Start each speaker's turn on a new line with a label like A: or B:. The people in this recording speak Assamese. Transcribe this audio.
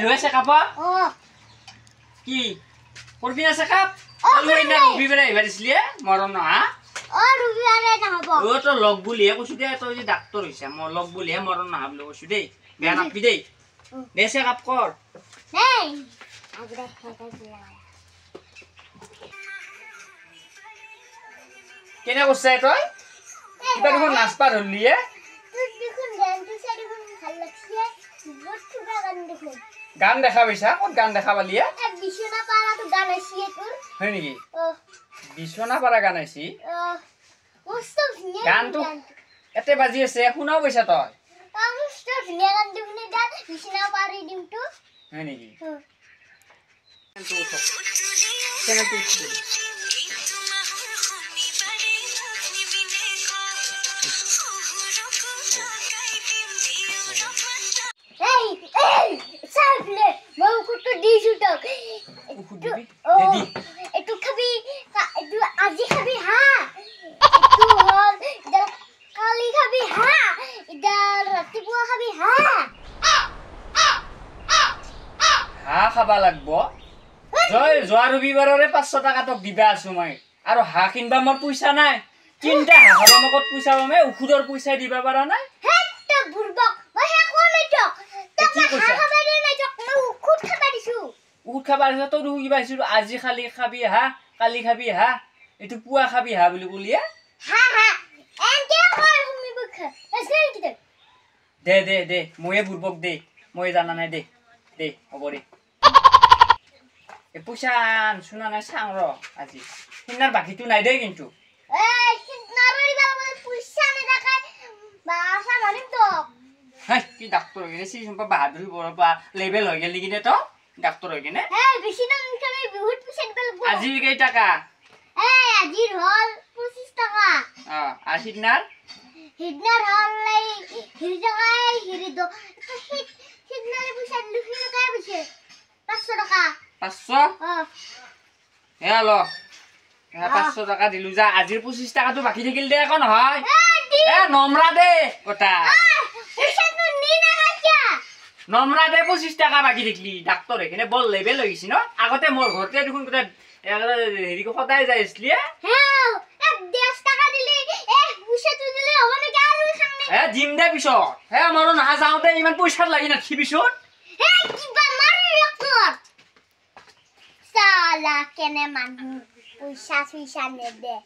A: নহয় চেকআপত? কি কৰবি না চেকআপ? ৰবিবাৰে আহিবা দিছিলি মৰণ নহা? অ তই লগ বুলিহে কৈছো দে, তই যে ডাক্তৰ হৈছা, মই লগ বুলিহে মৰণ নহা বুলি কৈছো দেই, বেয়া নাপাবি দেই। দে চেকআপ কৰ। কেনে কৰছা তই? কিবা দেখোন নাচপা ধৰলি হে? গান দেখা পাইছা? ক'ত গান দেখা পালি? হয় নেকি? বিচনা পাৰা গান আহিছি? গানটো এতে বাজি আছে, শুনাও পাইছা তই? হয় নেকি?
B: এইটো খাবি, এইটো আজি খাবি হা, এইটো হ'ল কালি খাবি হা, এতিয়া ৰাতিপুৱা খাবি হা।
A: হাঁহ খাবা লাগব? জয় যোৱা ৰবিবাৰৰে 500 টকা তোক দিবা আছো মই, আৰু হাঁহ কিনবা মোৰ পইচা নাই। তিনিটা হাঁহ খাবা মই ক'ত পইচা পাম? ঔষধৰ পইচা দিবা পাৰা নাই। ঔষধ খাবা দিছো, তই দেখোন কিবা আহিছিলো আজি খালি খাবি হাঁহ, কালি খাবি হাঁহ, এইটো পুৱা খাবি হাঁহ বুলি কলিয়ে। দে দে দে, ময়ে বুৰ্বক দে, মই জানা নাই দে, দে হ'ব দে। এই পইচা শুনা নাই, চাওঁ ৰ আজি সিদিনাৰ বাকীটো নাই দেই কিন্তু। হেই কি ডাক্তৰ হৈ কিনে চিচম্পা বাহাদুৰি বৰৰ পৰা লেবেল হৈ গেলি কিনে তই ডাক্তৰ হৈ কিনে? আজিৰ কেইটকা?
B: আজিৰ হ'ল 25 টকা।
A: অ, আৰু সিদিনাৰ?
B: সিদিনাৰ হ'ল হেৰি টকাই, হেৰি সিদিনাৰ পইচা দিলো, সিদিনাই পইচা 500 টকা।
A: 500? হে ল, 500 টকা দিলো যা। আজিৰ 25 টকাটো বাকী থাকিল দে, একো নহয়। এ নম্ৰা দে কথা, নম্ৰা দে। 25 টকা বাকী থাকিলি ডাক্তৰ হৈ কিনে বৰ লেবেল হৈ গৈছি ন? আগতে মোৰ ঘৰতে দেখোন গোটেই হেৰি সদায় যাই আছিলি। হে দিম দে পিছত। হে মৰো নহা যাওঁতে ইমান পইচাত লাগি নাথাকিবিচোন।
B: কেনে মানুহ পইচা চইচা নেদে।